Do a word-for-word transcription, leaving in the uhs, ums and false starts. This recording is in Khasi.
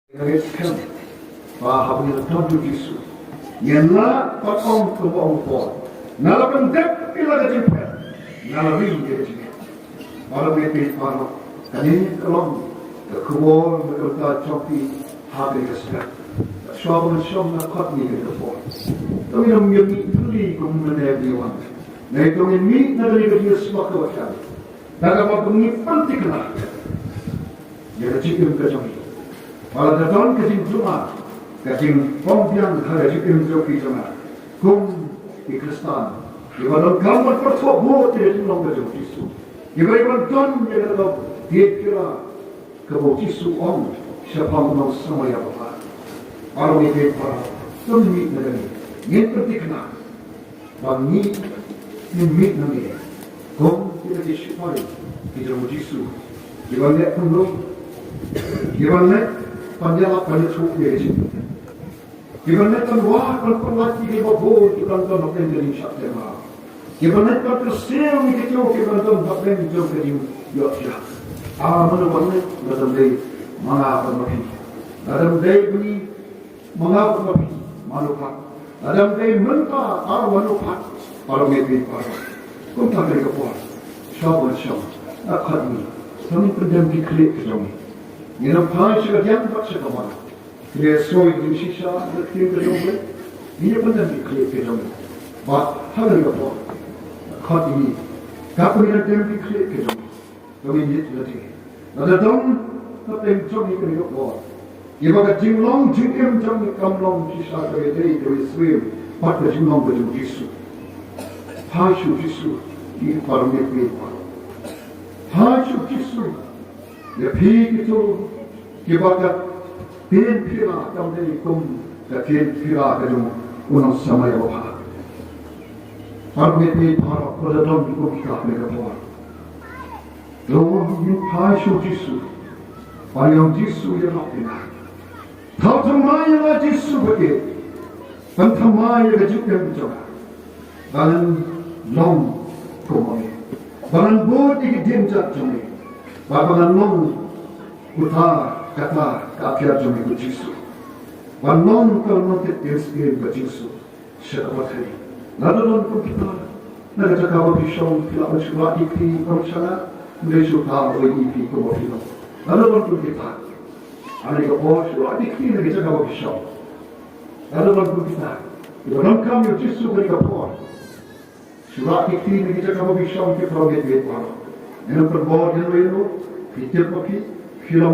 Ka ngeit skhem ba haba ngi la don ïa u Jisu, ngin lah ban ong kumba ong u Paul, nga la pyndep ïa la ka jingphet, nga la ri ïa ka jingngeit. Para bangeit baroh, kane ka long ka khubor na ka bynta jong phi ha kane ka step. Shuwa ban shong, nga khot ïa phi ha kane ka por. To ngin ym ïa mih thylli kum mynne ba ngi wan. Nangta to ngin mih na kane ka jingsma kaba khraw, da kaba ngi pynthikna ïa ka jingim ka jong ngi. Ba lada don ka jingduna, ka jingbymbiang ha ka jingim jong phi jong nga, kum ki Khristan, kiba donkam ban pyrthuh bud ïa ka jinglong ka jong u Jisu, kiba dei ban don ïa ka lok ïa ka, kaba u Jisu u ong shaphang u nongsamai babha. Para bangeit baroh, to ngin mih na kane, ngin pynthikna ba ngi, ngin mih nangne kum kita ki shipai ki jong u Jisu, kiban leh kumno? Kiban leh ban ïalap ban ïathuh ïa ka jingim, kiban leh ban wad ban pyllait ïa kiba bun kiba donkam ban ïeng ha ka jingshah tymmen, kiban leh ban kyrsiew ïa kito kiba donkam ban ïeng jong ka jingïoh jia. Ah, mano ban leh? Lada ym dei ma nga bad ma phi, lada ym dei ba ngi ma nga bad ma phi, mano pat? Lada ym dei mynta, ah, mano pat? Para bangeit baroh, kumta kane ka por, shuwa ban shong, nga khot ïa ngi, to ngin pyndem ki khlieh ki jong ngi. Ngin ym phai sha ka diang bad sha ka ban. Kine ki soi jingshisha na ka ktien ka jong U Blei. Ngin ïa pyndem ki khlieh ki jong ngi. Bad ha kane ka por, nga khot ïa ngi, katba ngin pyndem ki khlieh ki jong ngi, to ngin ïeit lade. Lada don hapdeng jong ngi kane ka por, ïa ba ka jinglong jingim jong ngi kam long shisha kaba ïadei kaba ïasyriem bad ka jinglong ka jong u Jisu, phai sha u Jisu. Ïa para bangeit baroh, phai sha u Jisu. Ïa phi kito kiba ka ktien phylla kam dei kum ka ktien phylla ka jong u nongsamai babha. Para bangeit baroh, lada don kum kita ha kane ka por, to ngin phai sha u Jisu. Ba ïa u Jisu u ïarap ïa nga. Thaw thymmai ïa nga Jisu ba ïeit. Pynthymmai ïa ka jingim jong nga, ba ngan long kum ma me, ba ngan bud ïa ki dienjat jong me, ba, ba ngan long uta kata ka atiar jong me ko Jisu, ban long uta u nongtip ïing syiem ka Jisu sha ka pyrthei. Lada don kum kita na ka jaka ba phi shong, phi lah ban shu rah ïa ki kti kum sha nga, ym dei shu rah ïa ki kti kum ba phi long. Lada don kum kita ha kane ka por, shu rah ïa ki kti na ka jaka ba phi shong. Lada don kum kita kiba donkam ïa u Jisu ha kane ka por, shu rah ïa ki kti na ka jaka ba phi shong. Ki para bangeit baroh, ngin ym pynbor ïano ïano. Phi tip ma phi, phi long